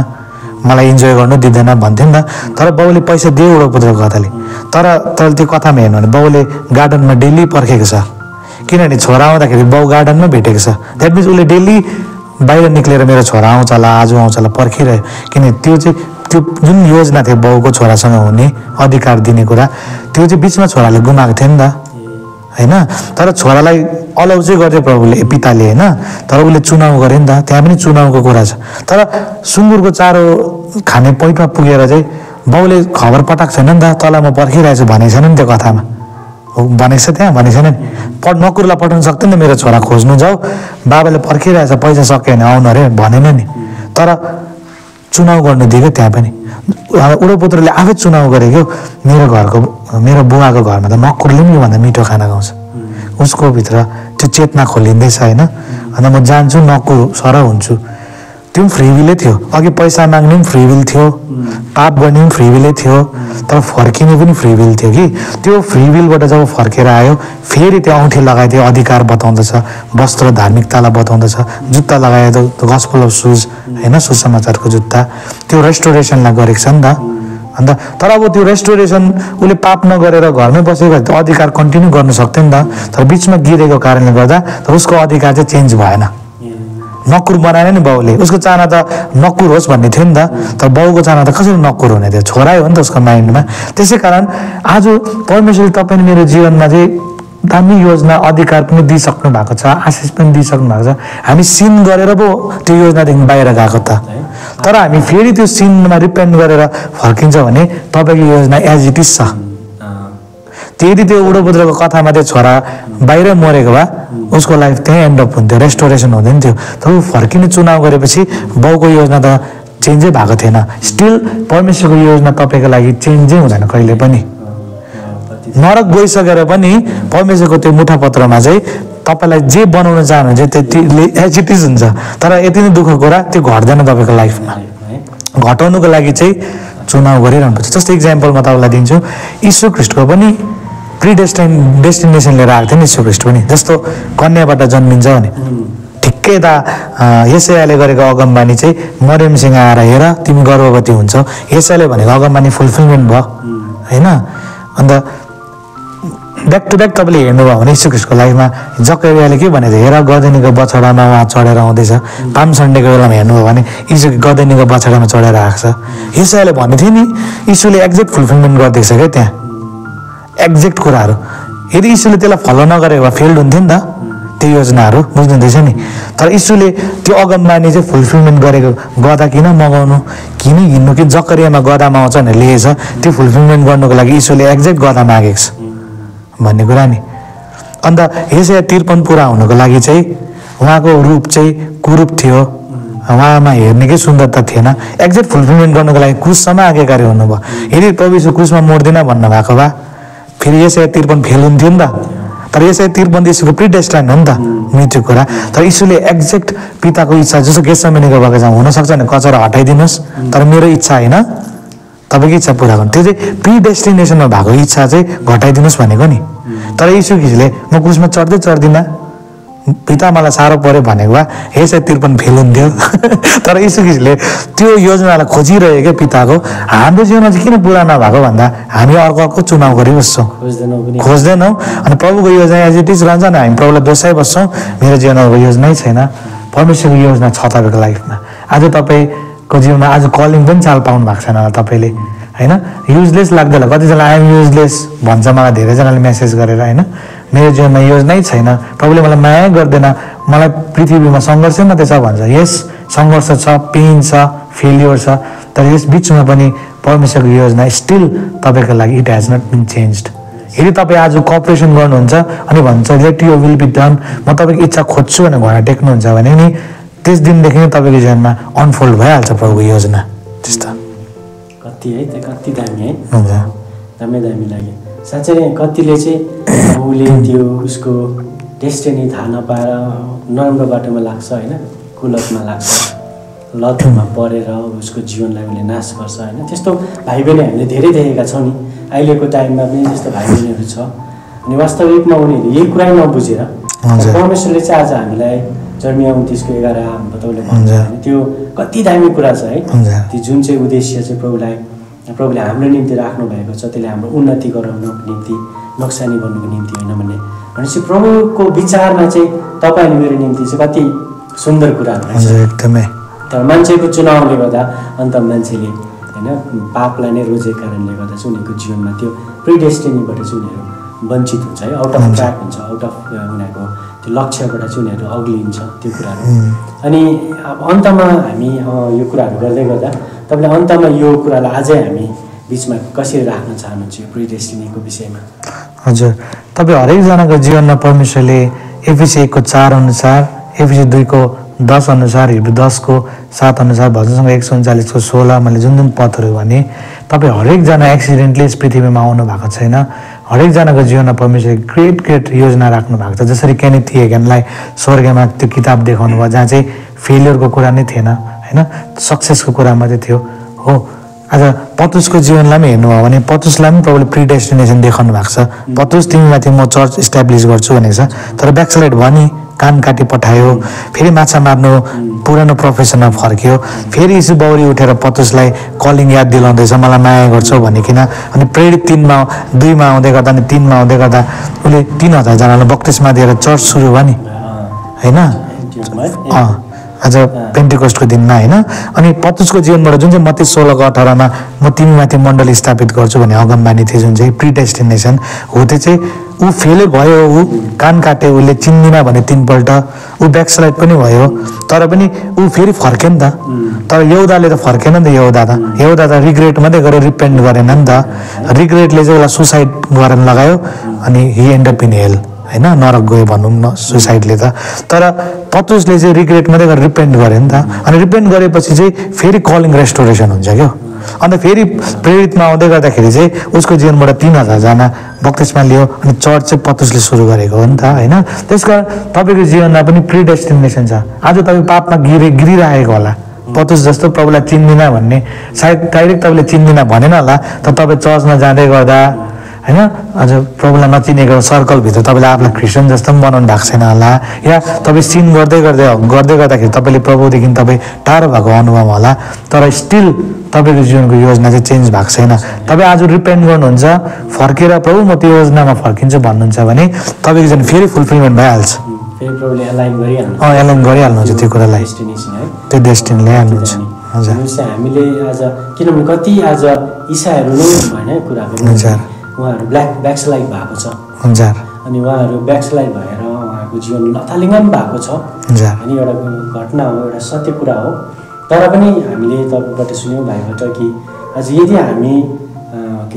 मलाई इन्जोय गर्नु दिँदैन भन्थ्यो नि त। तर बाउले पैसा दियो उडोपुत्रको कथाले, तर त्यो कथामा हेर्नु भने बाउले गार्डनमा डेली पर्खेको छ, किनभने छोरा आउँदाखेरि बाउ गार्डनमा भेटेको छ। द्याट मिन्स उसले डेली बाहिर निक्लेर मेरो छोरा आउँछ होला, आज आउँछ होला पर्खिरह्यो, किनभने त्यो त्यो जुन योजना थियो बाउको छोरासँग हुने अधिकार दिने कुरा त्यो चाहिँ बिचमा छोराले गुमाएको थियो नि त होइन। तर छोरालाई अलाउ चाहिँ गर्यो प्रभुले पिताले होइन, तर उसले चुनाव गर्यो नि त, त्यहाँ पनि चुनावको कुरा छ। तर सुँगुरको चारो खाने पोइन्टमा पुगेर चाहिँ बाउले खबर पठाएको छैन नि त, तल म पर्खिरहेको छु भनेको छैन नि त्यो कथामा, भनेको छ त्यहाँ, भनेको छैन नि। नोकरलाई पठाउनु सक्दैन नि, मेरो छोरा खोज्नु जाऊ, बाबाले पर्खिरहेछ पैसा सक्यो भने आउनु अरे भनेन नि। तर चुनाव गर्नु दिएको त्यहाँ पनि उडोपुत्रले आफै चुनाव गरेको। मेरो बुवाको घरमा त नकुरले पनि योभन्दा मिठो खाना खाउँछ, उसको भित्र त्यो चेतना खोलिँदैछ होइन। अन्त म जान्छु नकुर सर हुन्छु, त्यो पनि फ्री विलै थियो। अघि पैसा माग्ने पनि फ्री विल थियो, पाप गर्ने पनि फ्री विलै थियो, तर फर्किने पनि फ्री विल थियो कि। त्यो फ्री विलबाट जब फर्केर आयो फेरि त्यो औँठी लगाइदियो, अधिकार बताउँदछ, वस्त्र धार्मिकतालाई बताउँदछ, जुत्ता लगायो त गस्पल अफ सुज होइन, सुसमाचारको जुत्ता, त्यो रेस्टोरेसनलाई गरेको छ नि त। अन्त तर अब त्यो रेस्टोरेसन उसले पाप नगरेर घरमै बसेको त्यो अधिकार कन्टिन्यू गर्न सक्थ्यो नि त। तर बिचमा गिरेको कारणले गर्दा तर उसको अधिकार चाहिँ चेन्ज भएन। नकुर बनाएन नि बाउले, उसको चाहना त नकुर होस् भन्ने थियो नि त, तर बाउको चाहना त कसरी नकुर हुने थियो, छोरै हो नि त उसको माइन्डमा। त्यसै कारण आज परमेश्वरले तपाईँ मेरो जीवनमा चाहिँ दामी योजना अधिकार पनि दिइसक्नु भएको छ, आशिष पनि दिइसक्नु भएको छ। हामी सिन गरेर पो त्यो योजनादेखि बाहिर गएको त, तर हामी फेरि त्यो सिनमा रिपेन्ट गरेर फर्किन्छ भने तपाईँको योजना एज इट इज छ। त्यति त्यो उडोपुत्रको कथामा त्यो छोरा बाहिर मरेको भए उसको लाइफ त्यहीँ एन्डअप हुन्थ्यो, रेस्टोरेसन हुँदैन थियो। तर ऊ फर्किने चुनाव गरेपछि बाउको योजना त चेन्जै भएको थिएन। स्टिल परमेश्वरको योजना तपाईँको लागि चेन्जै हुँदैन कहिले पनि। नरक गइसकेर पनि परमेश्वरको त्यो मुठापत्रमा चाहिँ तपाईँलाई जे बनाउन चाहनुहुन्छ त्यतिले एज इट इज हुन्छ। तर यति नै दुःखको कुरा त्यो घट्दैन तपाईँको लाइफमा। घटाउनुको लागि चाहिँ चुनाव गरिरहनुपर्छ। जस्तो इक्जाम्पल म तपाईँलाई दिन्छु, यीशु ख्रीष्टको पनि डेस्टिनेसन लिएर आएको थियो नि यीशु ख्रीष्ट पनि। जस्तो कन्याबाट जन्मिन्छ भने ठिक्कै त येसायाले गरेको अगमबानी चाहिँ मरियमसँग आएर हेर तिमी गर्भवती हुन्छौ, येसायाले भनेको अगमबानी फुलफिलमेन्ट भयो होइन। अन्त ब्याक टु ब्याक तपाईँले हेर्नुभयो भने यीशु ख्रीष्टको लाइफमा जकरियाले के भनेको थियो, हेर गदनीको बछडामा उहाँ चढेर आउँदैछ। पाम सन्डेको बेलामा हेर्नुभयो भने यीशु गदनीको बछडामा चढेर आएको छ। येसायाले भन्ने थियो नि, यीशुले एक्ज्याक्ट फुलफिलमेन्ट गरिदिएको छ क्या त्यहाँ एक्ज्याक्ट कुराहरू। यदि यीशुले त्यसलाई फलो नगरेको भए फेल्ड हुन्थ्यो नि त त्यो योजनाहरू, बुझ्नुहुँदैछ नि। तर यीशुले त्यो अगमबानी चाहिँ फुलफिलमेन्ट गरेको, गदा किन मगाउनु, किन हिँड्नु, कि जकरियामा गदामा आउँछ भनेर लिएछ, त्यो फुलफिलमेन्ट गर्नुको लागि यीशुले एक्ज्याक्ट गदा मागेको छ भन्ने कुरा नि। अन्त येसाया 53 पुरा हुनुको लागि चाहिँ उहाँको रूप चाहिँ कुरूप थियो, उहाँमा हेर्नेकै सुन्दरता थिएन। एक्ज्याक्ट फुलफिलमेन्ट गर्नुको लागि क्रुससम्म आज्ञाकारी हुनुभयो। यदि प्रभु यीशु क्रुसमा मर्दैन भन्नुभएको भए फेरि येसाया 53 फेल हुन्थ्यो नि त। तर येसाया 53 यीशुको प्रिडेस्टाइन हो नि त मृत्यु कुरा। तर यीशुले एक्ज्याक्ट पिताको इच्छा, जस्तो गेतसेमनीको बगैँचामा हुनसक्छ भने कचरा हटाइदिनुहोस्, तर मेरो इच्छा होइन तपाईँको इच्छा पुरा गर्नु, त्यो चाहिँ प्रिडेस्टिनेसनमा भएको इच्छा चाहिँ घटाइदिनुहोस् भनेको नि। तर यीशु ख्रीष्टले म क्रुसमा चढ्दिनँ, पिता मलाई साह्रो पऱ्यो भनेको भए येसाया 53 फेल हुन्थ्यो। तर यीशु ख्रीष्टले त्यो योजनालाई खोजिरह्यो क्या पिताको। हाम्रो जीवनमा चाहिँ किन पुरा नभएको भन्दा हामी अर्को चुनाव गरिबस्छौँ, खोज्दैनौँ। अनि प्रभुको योजना एज इट इज रहन्छ नि, हामी प्रभुलाई दोषाइबस्छौँ, मेरो जीवनमा योजनै छैन। परमेश्वरको योजना छ तपाईँको लाइफमा। आज तपाईँको जीवनमा आज कलिङ पनि चाल पाउनु भएको छैन होला तपाईँले होइन। युजलेस लाग्दैन, कतिजना आइएम युजलेस भन्छ मलाई धेरैजनाले मेसेज गरेर होइन, मेरो जीवनमा योजनै छैन, प्रभुले मलाई माया गर्दैन, मलाई पृथ्वीमा सङ्घर्ष मात्रै छ भन्छ। यस सङ्घर्ष छ, पेन छ, फेलियर छ, तर यस बिचमा पनि परमेश्वरको योजना स्टिल तपाईँको लागि it has not been changed. यदि तपाईँ आज कोअपरेसन गर्नुहुन्छ अनि भन्छ let your will be done, म तपाईँको इच्छा खोज्छु भनेर घुँडा टेक्नुहुन्छ भने नि त्यस दिनदेखि नै तपाईँको जीवनमा अनफोल्ड भइहाल्छ प्रभुको योजना। त्यस्तो कति है, त्यो कति दामी है, दामी लाग्यो साँच्चै नै। कतिले चाहिँ उसले त्यो उसको डेस्टिनी थाहा नपाएर नराम्रो बाटोमा लाग्छ होइन, कुलतमा लाग्छ, लतमा परेर उसको जीवनलाई उसले नाश गर्छ होइन। त्यस्तो भाइ बहिनी हामीले धेरै देखेका छौँ नि, अहिलेको टाइममा पनि त्यस्तो भाइ बहिनीहरू छ। अनि वास्तविकमा उनीहरू यही कुरा नबुझेर परमेश्वरले चाहिँ आज हामीलाई जर्मिया 29:11 बताउले भन्छ, त्यो कति दामी कुरा छ है। त्यो जुन चाहिँ उद्देश्य चाहिँ प्रभुले हाम्रो निम्ति राख्नु भएको छ, त्यसले हाम्रो उन्नति गराउनको निम्ति, नोक्सानी गर्नुको निम्ति होइन भन्ने भनेपछि प्रभुको विचारमा चाहिँ तपाईँ अनि मेरो निम्ति चाहिँ कति सुन्दर कुराहरू रहेछ एकदमै। तर मान्छेको चुनावले गर्दा अन्त मान्छेले होइन पापलाई नै रोजेको कारणले गर्दा चाहिँ उनीहरूको जीवनमा त्यो प्रिडेस्टिनीबाट चाहिँ उनीहरू वञ्चित हुन्छ है, आउट अफ ट्र्याक हुन्छ, आउट अफ उनीहरूको त्यो लक्ष्यबाट चाहिँ उनीहरू अग्लिन्छ त्यो कुराहरू। अनि अब अन्तमा हामी यो कुराहरू गर्दै गर्दा तपाईँले अन्तमा यो कुरालाई अझै हामी बिचमा कसरी राख्न चाहनुहुन्छ यो प्रिडेस्टिनीको विषयमा? हजुर, तपाईँ हरेकजनाको जीवनमा परमेश्वरले एफिसी 1:4 अनुसार, एफिसी 2:10 अनुसार, हिब्रू 10:7 अनुसार, भजनसँग 139:16 मैले जुन पदहरू भने तपाईँ हरेकजना एक्सिडेन्टली यस पृथ्वीमा आउनु भएको छैन। हरेकजनाको जीवनमा परमेश्वरले ग्रेट योजना राख्नु भएको छ। जसरी केनेथ हेगनलाई स्वर्गमा त्यो किताब देखाउनु भयो जहाँ चाहिँ फेलियरको कुरा नै थिएन होइन, सक्सेसको कुरा मात्रै थियो हो। आज पत्रुसको जीवनलाई पनि हेर्नुभयो भने पत्रुसलाई पनि प्रभुले प्रिडेस्टिनेसन देखाउनु भएको छ। पत्रुस तिमीमाथि म चर्च इस्टाब्लिस गर्छु भनेको छ, तर ब्याकस्लाइड भयो नि, कान काटी पठायो, फेरि माछा मार्नु पुरानो प्रोफेसनमा फर्क्यो, फेरि यीशु बौरी उठेर पत्रुसलाई कलिङ याद दिलाउँदैछ मलाई माया गर्छौ भनिकन। अनि प्रेरित 2मा आउँदै गर्दा अनि 3मा आउँदै गर्दा उसले 3000 जनालाई बक्तिस्मा दिएर चर्च सुरु भयो नि होइन, आज पेन्टिकोस्टको दिनमा होइन। अनि पत्रुसको जीवनबाट जुन चाहिँ मत्ती 16:18 म तिमीमाथि मण्डली स्थापित गर्छु भन्ने अगमबानी थियो, जुन चाहिँ प्रिडेस्टिनेसन हो, त्यो चाहिँ ऊ फेलै भयो, ऊ कान काटे, उसले चिन्दिनँ भने 3 पल्ट, ऊ ब्याकस्लाइड पनि भयो, तर पनि ऊ फेरि फर्क्यो नि त। तर यहुदाले त फर्केन नि त, यहुदा त रिग्रेट मात्रै गरेर रिपेन्ट गरेन नि त। रिग्रेटले चाहिँ उसलाई सुसाइड गरेर लगायो अनि he and up in hell होइन, नरक गयो भनौँ न सुसाइडले त। तर पत्रुसले चाहिँ रिग्रेट मात्रै गरेर रिपेन्ट गर्यो नि त। अनि रिपेन्ट गरेपछि चाहिँ फेरि कलिङ रेस्टोरेसन हुन्छ क्या। अन्त फेरि प्रेरितमा आउँदै गर्दाखेरि चाहिँ उसको जीवनबाट 3000 जना बक्तिस्मा लियो अनि चर्च चाहिँ पत्रुसले सुरु गरेको हो नि त होइन। त्यसकारण तपाईँको जीवनमा पनि प्रिडेस्टिनेसन छ। आज तपाईँ पापमा गिरिरहेको होला, पत्रुस जस्तो प्रभुलाई चिन्दिनँ भन्ने, सायद डाइरेक्ट तपाईँले चिन्दिनँ भनेन होला, तर तपाईँ चर्चमा जाँदै गर्दा होइन अझ प्रभुलाई नचिनेको सर्कलभित्र तपाईँले आफूलाई क्रिस्चियन जस्तो पनि बनाउनु भएको छैन होला, या तपाईँ सिन गर्दै गर्दाखेरि तपाईँले प्रभुदेखि तपाईँ टाढो भएको अनुभव होला, तर स्टिल तपाईँको जीवनको योजना चाहिँ चेन्ज भएको छैन। तपाईँ आज रिपेन्ट गर्नुहुन्छ, फर्केर प्रभु म त्यो योजनामा फर्किन्छु भन्नुहुन्छ भने तपाईँको जीवन फेरि फुलफिलमेन्ट भइहाल्छ, एलाइन गरिहाल्नुहुन्छ त्यो कुरालाई, त्यो डेस्टिनी ल्याइहाल्नुहुन्छ। हजुर, हामीले आज किनभने कति आज इसाईहरू नै होइन कुरा गर्नु, उहाँहरू ब्याकस्लाइड भएको छ अनि उहाँहरू ब्याकस्लाइड भएर उहाँहरूको जीवन लथालिङ्गम भएको छ अनि एउटा घटना हो, एउटा सत्य कुरा हो। तर पनि हामीले तपाईँबाट सुन्यौँ भाइबाट कि आज यदि हामी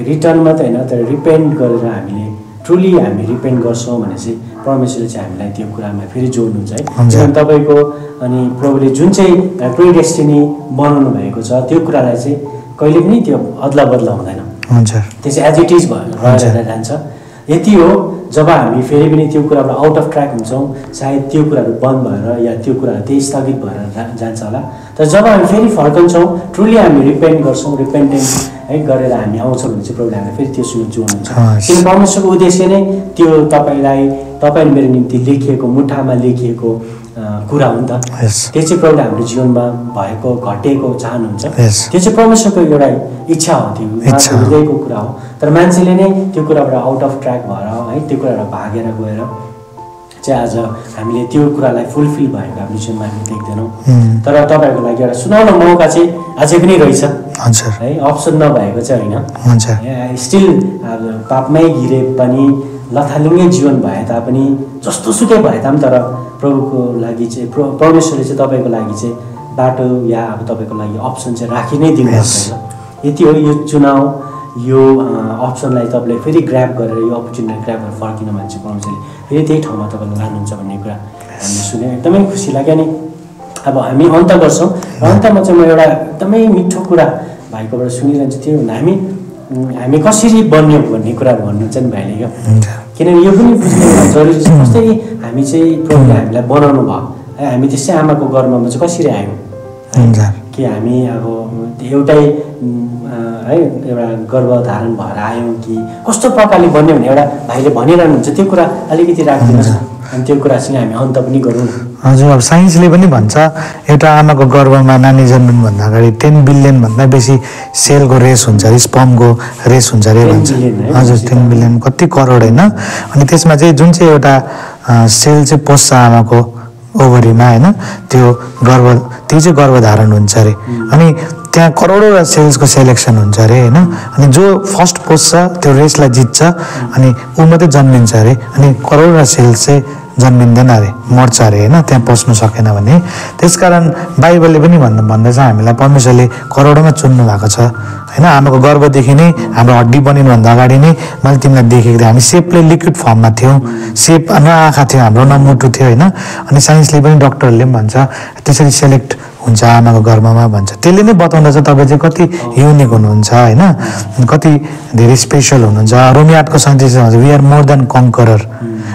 रिटर्न मात्रै होइन तर रिपेन्ट गरेर हामीले ट्रुली हामी रिपेन्ट गर्छौँ भने चाहिँ परमेश्वरले चाहिँ हामीलाई त्यो कुरामा फेरि जोड्नुहुन्छ है। किनभने तपाईँको अनि प्रभुले जुन चाहिँ प्रिडेस्टिनी बनाउनु भएको छ त्यो कुरालाई चाहिँ कहिले पनि त्यो अदला बदला हुँदैन, त्यो चाहिँ एज इट इज भएर जान्छ। यति हो जब हामी फेरि पनि त्यो कुराबाट आउट अफ ट्र्याक हुन्छौँ, सायद त्यो कुराहरू बन्द भएर या त्यो कुराहरू त्यही स्थगित भएर जान्छ होला। तर जब हामी फेरि फर्कन्छौँ, ट्रुली हामी रिपेन्ट गर्छौँ, रिपेन्टेन्स है गरेर हामी आउँछौँ भने चाहिँ प्रभुले हामीलाई फेरि त्यो जोड्नुहुन्छ। किन परमेश्वरको उद्देश्य नै त्यो तपाईँ मेरो निम्ति लेखिएको, मुठामा लेखिएको कुरा हो नि त। त्यो चाहिँ प्रभुले हाम्रो जीवनमा भएको घटेको चाहनुहुन्छ, त्यो चाहिँ परमेश्वरको एउटा इच्छा हो, त्यो हृदयको कुरा हो। तर मान्छेले नै त्यो कुराबाट आउट अफ ट्र्याक भएर है त्यो कुराबाट भागेर गएर चाहिँ आज हामीले त्यो कुरालाई फुलफिल भएको हाम्रो जीवनमा हामी देख्दैनौँ। तर तपाईँहरूको लागि एउटा सुनौलो मौका चाहिँ अझै पनि रहेछ है, अप्सन नभएको चाहिँ होइन। स्टिल अब पापमै घिरे पनि लथालिङ्गै जीवन भए तापनि जस्तो सुकै भए तापनि तर प्रभुको लागि चाहिँ परमेश्वरले चाहिँ तपाईँको लागि चाहिँ बाटो या अब तपाईँको लागि अप्सन चाहिँ राखि नै दिनुभएको छ। यति हो, यो चुनाव यो अप्सनलाई तपाईँले फेरि ग्र्याब गरेर यो अपर्च्युनिटी ग्र्याब गरेर फर्किनु भने चाहिँ परमेश्वरले फेरि त्यही ठाउँमा तपाईँलाई लानुहुन्छ भन्ने कुरा हामीले सुन्यौँ, एकदमै खुसी लाग्यो। अनि अब हामी अन्त गर्छौँ र अन्तमा चाहिँ म एउटा एकदमै मिठो कुरा भाइकोबाट सुनिरहन्छु, त्यो हामी कसरी बन्यौँ भन्ने कुराहरू भन्नुहुन्छ नि भाइले क्या। किनभने यो पनि बुझ्नु जरुरी छ, कसरी हामी चाहिँ प्रभुले हामीलाई बनाउनु भयो है, हामी त्यसै आमाको गर्भमा चाहिँ कसरी आयौँ कि हामी अब एउटै है एउटा गर्भधारण भएर आयौँ कि कस्तो प्रकारले बन्यो भने एउटा भाइले भनिरहनुहुन्छ, त्यो कुरा अलिकति राखिदिनुहोस् अनि त्यो कुरासँग हामी अन्त पनि गरौँ। हजुर, अब साइन्सले पनि भन्छ एउटा आमाको गर्भमा नानी जन्मनुभन्दा अगाडि 10 बिलियन भन्दा बेसी सेलको रेस हुन्छ अरे, स्पर्मको रेस हुन्छ अरे भन्छ। हजुर, 10 बिलियन कति करोड होइन। अनि त्यसमा चाहिँ जुन चाहिँ एउटा सेल चाहिँ पस्छ आमाको ओभरीमा होइन त्यो चाहिँ गर्भधारण हुन्छ अरे। अनि त्यहाँ करोडौँ सेल्सको सेलेक्सन हुन्छ अरे होइन। अनि जो फर्स्ट पोस्छ त्यो रेसलाई जित्छ अनि ऊ मात्रै जन्मिन्छ अरे। अनि करोडौँ सेल्स चाहिँ जन्मिँदैन अरे, मर्छ अरे होइन, त्यहाँ पस्नु सकेन भने। त्यसकारण बाइबलले पनि भन्दैछ हामीलाई परमेश्वरले करोडौँमा चुन्नु भएको छ होइन। आमाको गर्भदेखि नै हाम्रो हड्डी बनिनुभन्दा अगाडि नै मैले तिमीलाई देखेको थिएँ। हामी सेपले लिक्विड फर्ममा थियौँ, सेप न आँखा थियो हाम्रो, न मुटु थियो होइन। अनि साइन्सले पनि डक्टरहरूले पनि भन्छ त्यसरी सेलेक्ट हुन्छ आमाको गर्भमा भन्छ। त्यसले नै बताउँदछ तपाईँ चाहिँ कति युनिक हुनुहुन्छ होइन, कति धेरै स्पेसल हुनुहुन्छ। रोमी 8:37 भन्छ वी आर मोर देन कङ्करर,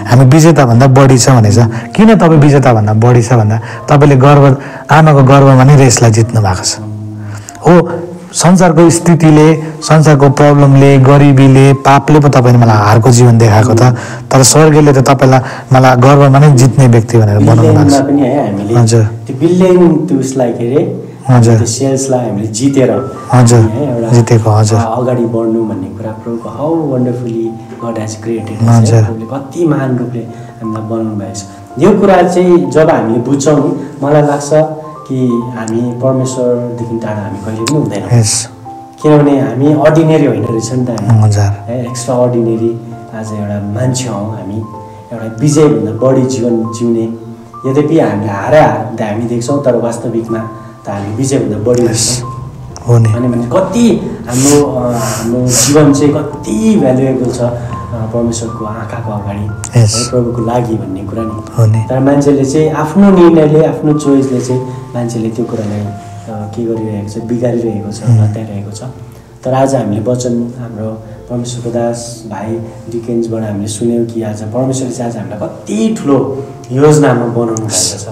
हामी विजेताभन्दा बढी छ भनेछ। किन तपाईँ विजेताभन्दा बढी छ भन्दा तपाईँले आमाको गर्भमा नै रेसलाई जित्नु भएको छ हो। संसारको स्थितिले, संसारको प्रब्लमले, गरिबीले, पापले पो तपाईँले मलाई हारको जीवन देखाएको त, तर स्वर्गले त तपाईँलाई मलाई गर्भमा नै जित्ने व्यक्ति भनेर बनाउनु भएको छ। हजुर त्यो बिलियन त्यो उसलाई के अरे हजुर त्यो सेल्सलाई हामीले जितेर हजुर जितेको हजुर अगाडि बढ्नु भन्ने कुरा प्रभुको how wonderfully God has created, प्रभुले कति महान रूपले हामीलाई बनाउनु भएको छ। यो कुरा चाहिँ जब हामीले बुझ्छौँ नि मलाई लाग्छ कि हामी परमेश्वरदेखि टाढा हामी कहिले पनि हुँदैन। किनभने हामी अर्डिनेरी होइन रहेछ नि त, हामी एक्स्ट्रा अर्डिनेरी आज एउटा मान्छे हौँ, हामी एउटा विजयभन्दा बढी जीवन जिउने। यद्यपि हामीले हामी देख्छौँ तर वास्तविकमा त हामी विजयभन्दा बढी रहेछौँ। अनि भने कति हाम्रो जीवन चाहिँ कति भ्यालुएबल छ परमेश्वरको आँखाको अगाडि प्रभुको लागि भन्ने कुरा नि। तर मान्छेले चाहिँ आफ्नो निर्णयले, आफ्नो चोइसले चाहिँ मान्छेले त्यो कुरालाई के गरिरहेको छ, बिगारिरहेको छ, लत्याइरहेको छ। तर आज हामीले वचन हाम्रो परमेश्वरको दास भाइ डिकेन्सबाट हामीले सुन्यौँ कि आज परमेश्वरले चाहिँ आज हामीलाई कति ठुलो योजनामा बनाउनु भएको छ।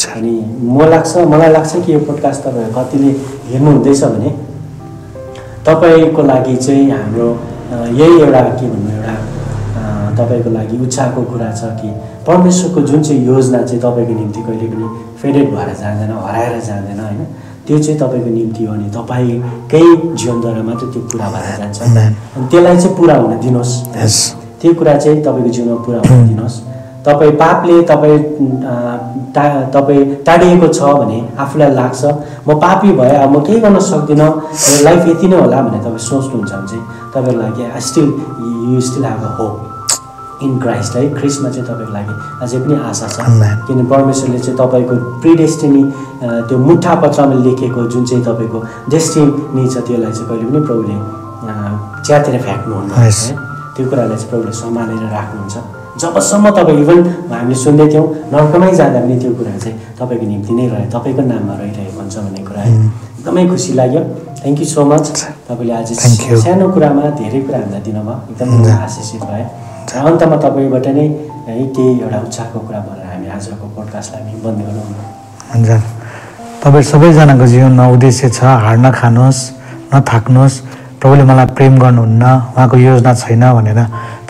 अनि मलाई लाग्छ कि यो पोडकास्ट तपाईँहरू कतिले हेर्नुहुँदैछ भने तपाईँको लागि चाहिँ हाम्रो यही एउटा के भन्नु एउटा तपाईँको लागि उत्साहको कुरा छ कि परमेश्वरको जुन चाहिँ योजना चाहिँ तपाईँको निम्ति कहिले पनि फेडेड भएर जाँदैन, हराएर जाँदैन होइन। त्यो चाहिँ तपाईँको निम्ति हो अनि तपाईँकै जीवनद्वारा मात्र त्यो पुरा भएर जान्छ। अनि त्यसलाई चाहिँ पुरा हुन दिनुहोस्, त्यो कुरा चाहिँ तपाईँको जीवनमा पुरा हुन दिनुहोस्। तपाईँ पापले तपाईँ टाढिएको छ भने आफूलाई लाग्छ म पापी भए अब म केही गर्न सक्दिनँ, मेरो लाइफ यति नै होला भनेर तपाईँ सोच्नुहुन्छ भने चाहिँ तपाईँको लागि you still have a hope in Christ है। ख्रिस्टमा चाहिँ तपाईँको लागि अझै पनि आशा छ। किन परमेश्वरले चाहिँ तपाईँको प्रिडेस्टिनी त्यो मुठा पत्रमा लेखेको जुन चाहिँ तपाईँको डेस्टिनी छ त्यसलाई चाहिँ कहिले पनि प्रभुले च्यातेर फ्याँक्नुहुन्न है। त्यो कुरालाई चाहिँ प्रभुले सम्हालेर राख्नुहुन्छ। जबसम्म तपाईँ इभन हामीले सुन्दै थियौँ नर्कमै जाँदा पनि त्यो कुरा चाहिँ तपाईँको निम्ति नै रह्यो, तपाईँको नाममा रहिरहेको हुन्छ भन्ने कुरा है। एकदमै खुसी लाग्यो। Thank you so much. तपाईँले आज सानो कुरामा धेरै कुरा हामीलाई दिनुभयो, एकदमै आशिषित भयो। अन्तमा तपाईँबाट नै है केही एउटा उत्साहको कुरा भनेर हामी आजको पोडकास्टलाई हामी बन्द गरौँ। हुन्छ, तपाईँ सबैजनाको जीवनमा उद्देश्य छ हार नखानुहोस्, नथाक्नुहोस्। प्रभुले मलाई प्रेम गर्नुहुन्न, उहाँको योजना छैन भनेर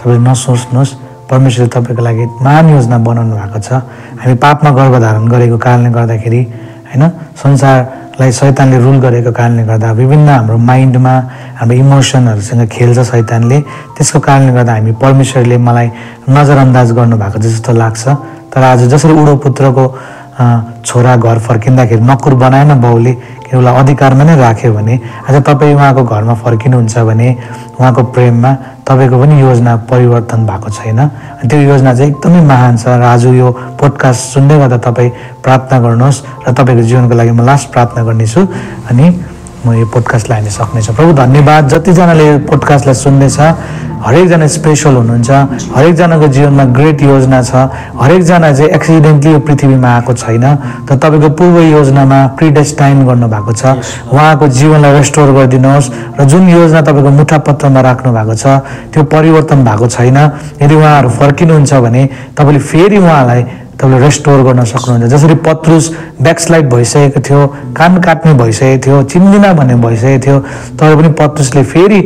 तपाईँले नसोच्नुहोस्। परमेश्वरले तपाईँको लागि महान योजना बनाउनु भएको छ। हामी पापमा गर्भधारण गरेको कारणले गर्दाखेरि होइन, संसारलाई शैतानले रुल गरेको कारणले गर्दा विभिन्न हाम्रो माइन्डमा हाम्रो इमोसनहरूसँग खेल्छ शैतानले। त्यसको कारणले गर्दा हामी परमेश्वरले मलाई नजरअन्दाज गर्नुभएको जस्तो लाग्छ। तर आज जसरी उडो पुत्रको छोरा घर फर्किँदाखेरि नकुर बनाएन बाउले, कि उसलाई अधिकारमा नै राख्यो भने आज तपाईँ उहाँको घरमा फर्किनुहुन्छ भने उहाँको प्रेममा तपाईँको पनि योजना परिवर्तन भएको छैन। त्यो योजना चाहिँ एकदमै महान छ। र आज यो पोडकास्ट सुन्दै गर्दा तपाईँ प्रार्थना गर्नुहोस् र तपाईँको जीवनको लागि म लास्ट प्रार्थना गर्नेछु अनि म यो पोडकास्टलाई हामी सक्नेछौँ। प्रभु धन्यवाद, जतिजनाले यो पोडकास्टलाई सुन्दैछ हरेकजना स्पेसल हुनुहुन्छ, हरेकजनाको जीवनमा ग्रेट योजना छ। हरेकजना चाहिँ एक्सिडेन्टली यो पृथ्वीमा आएको छैन, तर तपाईँको पूर्व योजनामा प्रिडेस्टाइन गर्नुभएको छ। उहाँको जीवनलाई रेस्टोर गरिदिनुहोस् र जुन योजना तपाईँको मुठापत्रमा राख्नु भएको छ त्यो परिवर्तन भएको छैन। यदि उहाँहरू फर्किनुहुन्छ भने तपाईँले फेरि उहाँलाई तपाईँले रेस्टोर गर्न सक्नुहुन्छ। जसरी पत्रुस ब्याकस्लाइड भइसकेको थियो, कान काट्ने भइसकेको थियो, चिन्दिनँ भन्ने भइसकेको थियो, तर पनि पत्रुसले फेरि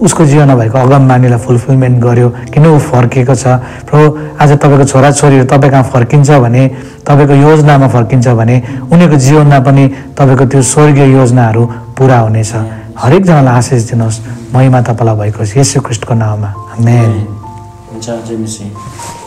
उसको जीवनमा भएको अगमबानीलाई फुलफिलमेन्ट गर्यो किन ऊ फर्केको छ। प्रभु आज तपाईँको छोराछोरीहरू तपाईँ कहाँ फर्किन्छ भने, तपाईँको योजनामा फर्किन्छ भने उनीहरूको जीवनमा पनि तपाईँको त्यो स्वर्गीय योजनाहरू पुरा हुनेछ। हरेकजनालाई आशिष दिनुहोस्। महिमा तपाईँलाई भएको छ येशू ख्रीष्टको नाममा, आमेन। हुन्छ, जय मसीह।